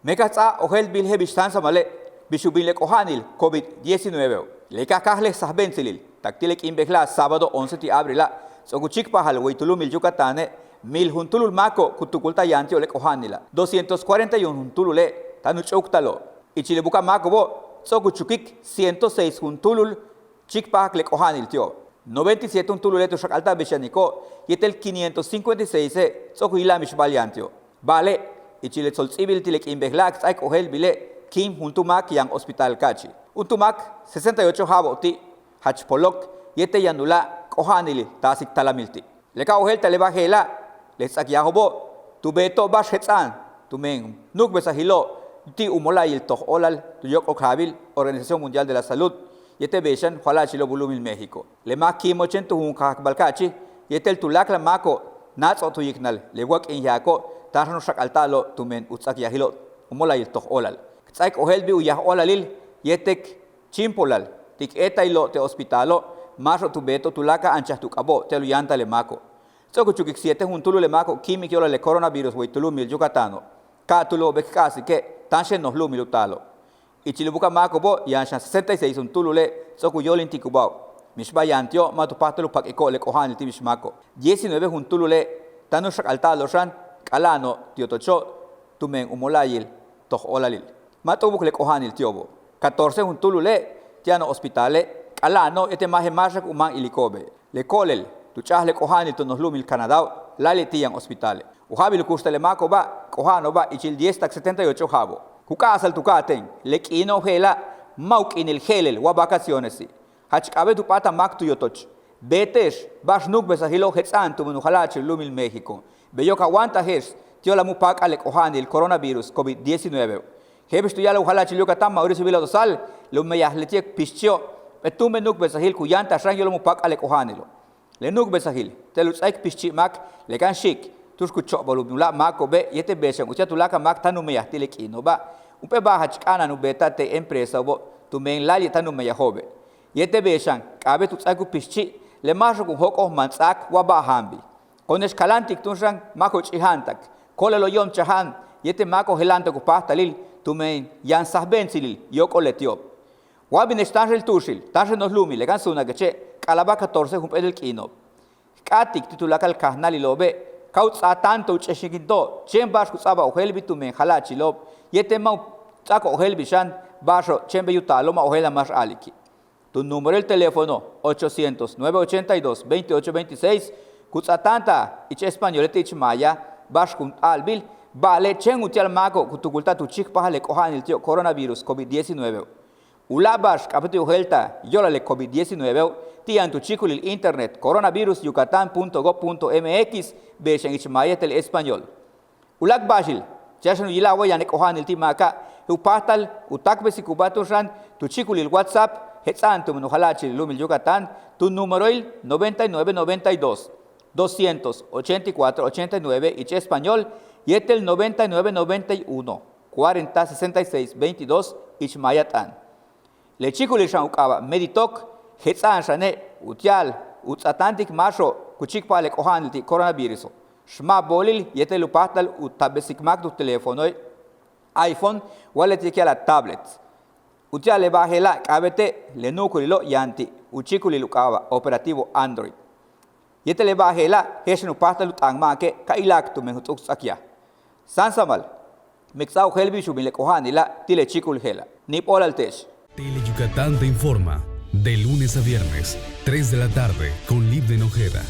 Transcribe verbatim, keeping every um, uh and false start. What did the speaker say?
Mekaj ts'a' ojéeltbil je'el bix sáansamale' bix u bin le k'oja'anil covid diecinueveo'. Le ka káaj le sajbe'entsilil tak ti' le k'iin bejela' sábado once ti' abrila', ts'o'ok u chíikpajal way tu lu'umil Yucatane', mil juntúulul máako' ku tukulta'al yaan ti'ob le k'oja'anila'. Doscientos cuarenta y un juntúulule' táan u ch'úuktalo'. Ichil u buka'aj máako'obo' ts'o'ok u chukik ciento seis juntúulul chíikpajak le k'oja'anil ti'ob. Noventa y siete juntúulule' tu xak'alta'al bix yaniko' yéetel quinientos cincuenta y seise' ts'o'ok u yila'al mixba'al yaan ti'ob. Ba'ale' ichil le tsolts'íibil ti' le k'iin bejela' k ts'áaik ojéeltbile' kiim juntúul máak yaan hospital ka'achi'. Juntúul máak sesenta y ocho ja'abo'ob ti' jach polok yéetel yaan u láak' k'oja'anilil taasik talamil ti'. Le ka ojéelta'al le bajel je'ela', le ts'akyaajo'obo' tu beeto'ob ba'ax jets'a'an tumen nu'ukbesajilo'ob ti' u mola'ayil toj óolal tu yóok'ol jaabil Organización Mundial de la Salud yéetel bey xan jala'achilo'ob u lu'umil México. Le máak kiimo'ob chéen tu juunkajakbal ka'achi' yéetel tuláakal máako'ob náats'o'ob tu yiknal le wak'inyaako' táan xan u xak'alta'alo'ob tumen u ts'akyajilo'ob u mola'ayil toj óolal. K ts'áaik ojéeltbil u yaj óolalil yéetel k chíimpolal ti' k éeta'aylo'ob te' hospitalo' máaxo'ob tu beeto'ob tuláakal anchaj tu k'abo'ob ti'al u yáantal le máako'. Ts'o'ok u chukik siete juntúulul le máako'ob kíimik yo'olal le coronavirus way tu lu'umil Yucatano'. Ka'atúulo'obe' k k'a'asike' táan xan noj lu'umil u taalo'. Ichil u buka'aj máako'obo' yaan xan sesenta y seis juntúulule' ts'o'ok u yóolintikubáajo'ob. Mixba'al yaan ti'ob ma' tu páajtal u pak'iko'ob le k'oja'anil ti' mix máako'ob. Diecinueve juntúulule' táan u xak'alta'alo'ob xan k'ala'ano'ob ti' yotocho' tumen u mola'ayil toj óolalil. Ma' t'u'ubuk le k'oja'anil ti'obo'. Catorce juntúulule' ti' yano'ob hospitale' k'ala'ano'ob yéetel ma' je'el máaxak u máan iliko'obe'. Le ko'olel tu ch'a'aj le k'oja'anil tu noj lu'umil Canadao' láayli' ti' yaan hospitale'. U ja'abil u kuxtal le máako'oba' k'oja'ano'oba' ichil diez tak setenta y ocho ja'abo'ob. Ku k'a'asa'al tu ka'atéen le k'iino'ob je'ela' ma' u k'iinil je'elel wa vacacionesi'. Jach k'a'abéet u p'áatal máak tu yotoch. Beete'ex ba'ax nu'ukbesajilo'ob jets'a'an tumen u jala'achil u lu'umil México. Beyo' ka wáantaje'ex ti'ob láayli' mu páak'al le k'oja'anil coronavirus covid diecinueveo'. Je'el bix tu ya'alaj u jala'achil Yucatán Mauricio Vila Dosal, le u meyaj leti'e' k pixchi'o', p'éel túumben nu'ukbesajil ku yáantaj xan yo'olal mu páak'al le k'oja'anilo'. Le nu'ukbesajil te'el u ts'áaik pixchi' máak le ka'an xi'ik tu'ux ku cho'obal u bin u láak' máako'obe' yéetel bey xan uti'al tuláakal máak táan u meyaj ti' le k'iino'oba'. Jump'éel ba'al jach k'a'ana'an u beeta'al te' empresao'obo' tumen láayli' táan u meyajo'obe'. Yéetel bey xan k'a'abéet u ts'áaik u pixchi' le máaxo'ob kun jóok'ol mants'áak wa ba'al jaanbil. Ko'one'ex kaláantik túun xan máako'ob ch'ija'antak, ko'olelo'ob yo'omchaja'an yéetel máako'ob jela'antak u páajtalil tumen yaan sajbe'entsilil yóok'ol leti'ob. Wa bine'ex táanxel tu'uxil, táanxel noj lu'umil le ka'an suunakeche' k'alaba'aj catorce jump'éelel k'iino'ob. K k'áatik ti' tuláakal kajnáalilo'obe' ka u ts'áaj táanto u ch'exinkinto'ob chéen ba'ax ku ts'a'abal ojéelbil tumen jala'achilo'ob yéetel ma' u ts'áako'ob ojéelbil xan ba'axo'ob chéen bey u taalo'ob ma' ojéelta'ab máax a'aliki'. Tu númeroil teléfono ochocientos, nueve ochenta y dos, veintiocho veintiséis, ku ts'áaj táanta'al ich español yéetel ich maya ba'ax kun a'albil, ba'ale' chéen uti'al máako'ob ku tukulta'al tu chíikpajal le k'oja'anil ti'ob coronavirus covid diecinueveo'. U láak' ba'ax k'a'abéet u yojéelta'al yo'olal le covid diecinueveo' ti' yaan tu chíikulil internet coronavirus yucatán punto gob punto mx bey xan ich maya yéetel español. U láak' ba'axil ti'al xan u yila'al wa yaan le k'oja'anil ti' máaka', je'el u páajtal u táakbesikubáa túun xan tu chíikulil WhatsApp jets'a'an tumen u jala'achil lu'umil Yucatán, tu númeroil noventa y nueve, noventa y dos, doscientos ochenta y cuatro, ochenta y nueve ich español yéetel noventa y nueve, noventa y uno, cuarenta, sesenta y seis, veintidós ich maya t'aan. Le chíikulil xan u k'aaba' Meditok jets'a'an xane' uti'al u ts'aatáantik máaxo'ob ku chíikpajal le k'oja'anil ti' coronaviruso'. Xma' boolil yéetel u páajtal u taabesik máak tu teléfonoe' iPhone wa leti'e' ku ya'ala'al tablet. Uti'al le ba'al je'ela' k'a'abéete' le nu'ukulilo' yaan ti' u chíikulil u k'aaba' operativo Android. Yéetel le ba'al je'ela' je'el xan u páajtal u t'aan máake' ka ila'ak tumen juntúul ts'akyaj. Sáansamal, me k ts'áa ojéelbil bix u bin le k'oja'anila' ti' le chíikul je'ela'. Níib óolal te'ex. Tele Yucatán te informa de lunes a viernes, tres de la tarde, con Livden Ojeda.